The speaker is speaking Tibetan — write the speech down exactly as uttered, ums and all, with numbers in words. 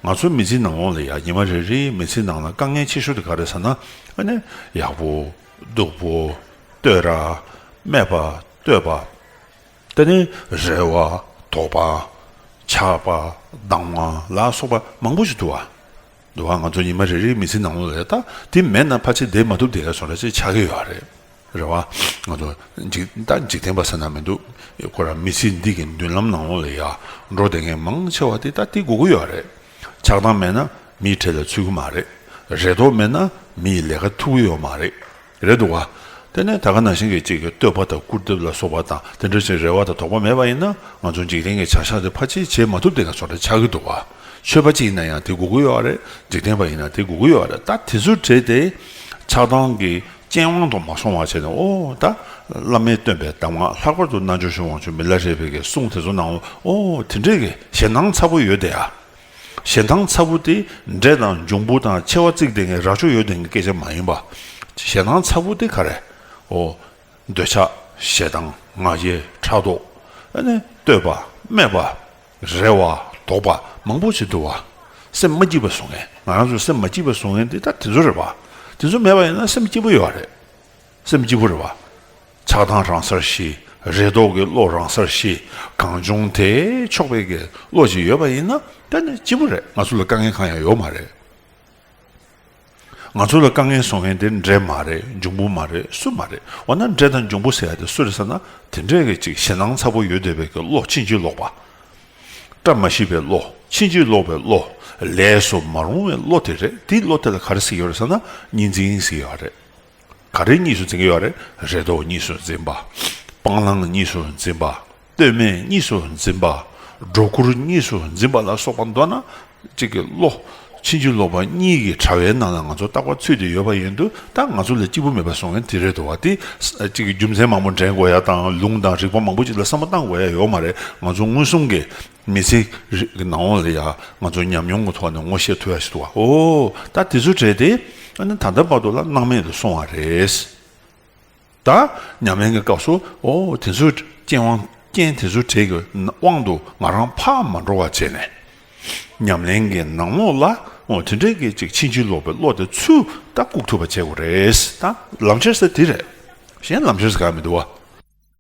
ང་ཚོའི་མི་ཚེའི་ནང་ལོགས་ལ་ཡ་ཉི་མ་རེ་རེའི་མི་ཚེའི་ནང་ལ་དཀའ་ངལ་ཆེ་ཤོས་དེ་ག་རེ་ཟེར་ན། ཨ་ནི་ཡག་པོ་སྡུག་པོ་བསྟོད་ར་སྨད་པ་བསྟོད་པ། དེ་ནས་རེ་བ། དོགས་པ། ཆགས་པ། སྡང་བ་ལ་སོགས་པ་མང་པོ་ཞིག་འདུག་བ། འདུག་བ། ང་ཚོ་ཉི་མ་རེ་རེའི་མི་ཚེ་ནང་ལོགས་ལ་ད་དེ་མེད་ན་ཕལ་ཆེར་བསྡད་མ་ཐུབ་བསྡད་ཡ་བཟོ་འདྲ་ཅིག་ཆགས་ཀྱི་ཡོད་རེད། རེད་བ། ང་ཚོ་འཇིག་ད་འཇིག་རྟེན་པ་ཟེར་ན་མི་འདུག་ཁོ་རང་མི་ཚེ་འདི་གི་མདུན་ལམ་ནང་ལོགས་ལ་ཡ་འགྲོ་བསྡད་མཁན་མང་ཆེ་བ་དེ་ད་དེ་དགོས་ཀྱི་ཡོད་རེད། ཆགས་སྡང་མེད་ན་མིའི་གྲལ་ལ་ཚུད་ཀྱི་མ་རེད། རེ་དོགས་མེད་ན་མིའི་ལས་ཀ་ཐུབ་ཀྱི་ཡོད་མ་རེད། རེད་འདུག་བ། དེ་ནས་ད་ག་ནང་བཞིན་གྱི་གཅིག་གི་བསྟོད་པ་དང་སྐུར་འདེབས་ལ་སོགས་པ་དང་དེ་འདྲ་ཞིག་རེ་བ་དང་དོགས་པ་མེད་པ་ཡིན་ན་ང་ཚོ་འཇིག་རྟེན་གྱི་བྱ་གཞག་དེ་ཕལ་ཆེར་བྱེད་མ་ཐུབ་དེ་ག་ཚོད་རེ་ཆགས་ཀྱི་འདུག་བ། ཆོས་པ་གཅིག་ཡིན་ན་ཡང་དེ་དགོས་ཀྱི་ཡོད་རེད། འཇིག་རྟེན་པ་ཡིན་ན་དེ་དགོས་ཀྱི་ཡོད་རེད། ད་དེ་ཚོའི་གྲས་དེ་ཆགས་སྡང་གི་རྐྱེན་དབང་དུ་མ་སོང་བ་བྱས་ནས། ཨོ་ད་བླ་མས་སྟོན་པའི་གདམས་ངག་ལྷག་པར་དུ་རྣལ་འབྱོར་ཆོས་དབང་ཕྱུག་མི་ལ་རས་པའི་གི་གསུང་དེ་ཚོ་ནང་ལ་ཨོ་དེ་འདྲས་ཀྱི་ཞེད་སྣང་ཚ་པོ་ཡོད་དེ་ཡ། ཞེད་སྣང་ཚ་པོ་དེ་འདྲེ་དང་འབྱུང་པོ་དང་མཆེ་བ་གཙིགས་བསྡད་མཁན་རྭ་ཅོ་ཡོད་བསྡད་མཁན་སྐད་ཆ་མ་ཡིན་པ། ཞེད་སྣང་ཚ་པོ་དེ་ག་རེ། ཨོ། འདོད་ཆགས། ཞེ་སྡང་། ང་རྒྱལ། ཕྲག་དོག་ཨ་ནི་བསྟོད་པ། སྨད་པ། རེ་བ། དོགས་པ་མང་པོ་ཞིག་འདུག་བ། སེམས་མ་སྐྱིད་པ་བཟོ་མཁན། ང་རང་ཚོ་སེམས་མ་སྐྱིད་པ་བཟོ་མཁན་དེ་ད་དེ་ཚོ་རེད་པ། དེ་ཚོ་མེད་པ་ཡིན་ན་སེམས་སྐྱིད་པོ་ཡོད་རེད། སེམས་སྐྱིད་པོ་རེད་བ། ཆགས་སྡང་རང་སར་ཞི། རེ་དོགས་ཀྱི་བློ་རང་སར་ཞི། གང་བྱུང་དེ་ཆོག་པའི་གི་བློ་ཅིག་ཡོད་པ་ཡིན་ན་ད་ནི་སྐྱིད་པོ་རེད། ང་ཚོ་ལ་དཀའ་ངལ་གང་ཡང་ཡོད་མ་རེད། ང་ཚོ་ལ་དཀའ་ངལ་བཟོ་མཁན་དེ་འདྲེ་མ་རེད། འབྱུང་པོ་མ་རེད། སུ་མ་རེད། འོ་ན་འདྲེ་དང་འབྱུང་པོ་ཟེར་ཡ་དེ་སུ་རེད་ཟེར་ན། དེ་འདྲས་ཀྱི་ཅིག་ཞེད་སྣང་ཚ་པོ་ཡོད་བསྡད་པའི་གི་བློ། ཕྱིན་ཅི་ལོག་པ། བཀྲ་མ་ཤིས་པའི་བློ། ཕྱིན་ཅི་ལོག་པའི་བློ། ལས་སུ་མ་རུང་བའི་བློ་དེ་རེད། དེའི་བློ་དེ་ལ་ག་རེ་ཟེར་གྱི་ཡོད་རེད་ཟེར་ན་གཉིས་འཛིན་ཟེར་གྱི་ཡོད་རེད། ག་རེ་གཉིས་སུ་འཛིན་གྱི་ཡོད་རེད། རེ་དོགས་གཉིས་སུ་འཛིན་པ། སྤང་བླང་གཉིས་སུ་འཛིན་པ། ལྟོས་མེད་གཉིས་སུ་འཛིན་པ། སྒྲོ་སྐུར་གཉིས་སུ་འཛིན་པ་ལ་སོགས་པ་མདོར་ན་གཅིག་གི་བློ། ཕྱིན་ཅི་ལོག་པ་གཉིས་ཀྱི་དྲ་བའི་ནང་ལ་ང་ཚོ་རྟག་པར་ཚུད་དེ་ཡོད་པ་ཡིན་དུས། ད་ང་ཚོ་ལ་སྐྱིད་པོ་མེད་པ་བཟོ་མཁན་དེ་རེད་འདུག་བ། དེ་གཅིག་གི་རྒྱུ་མཚན་མང་པོ་འདྲེན་དགོས་ཡ་དང་། ལུང་དང་རིགས་པ་མང་པོ་ཅིག་ལ་བསམ་བློ་བཏང་དགོས་ཡ་ཡོད་མ་རེད། ང་ཚོ་མངོན་སུམ་གྱི་མི་ཚེ་རིག་གི་ནང་ལོགས་ལ་ཡ་ང་ཚོ་ཉམས་མྱོང་གི་ཐོག་ནས་ངོ་ཤེས་ཐུབ་ཡ་ཞིག་འདུག་བ། ཨོ་ད་དེ་ཚོའི་གྲས་དེ་ཨ་ནི་ད་ལྟ་བར་དུ་ལ་སྣང་མེད་དུ་སོང་བ་རེད། ད་ཉམས་ལེན་གྱི་སྐབས་སུ་ཨོ་དེ་ཚོའི་རྐྱེན་དབང་། རྐྱེན་དེ་ཚོའི་གྲས་ཀྱི་དབང་དུ་ང་རང་ཕར་མ་འགྲོ་བ་བྱས་ནས། ཉམས་ལེན་གྱི་ནང་ལོགས་ལ་ཨོ་དེ་འདྲས་ཀྱི་ཅིག་ཕྱིན་ཅི་ལོག་པའི་བློ་དེ་ཚུར་ད་བཀུག་ཐུབ་པ་བྱེད་དགོས་རེད། ད་ལམ་ཁྱེར་ཟེར་དེ་རེད། གཞན་ལམ་ཁྱེར་ཟེར་ག་མི་འདུག་བ།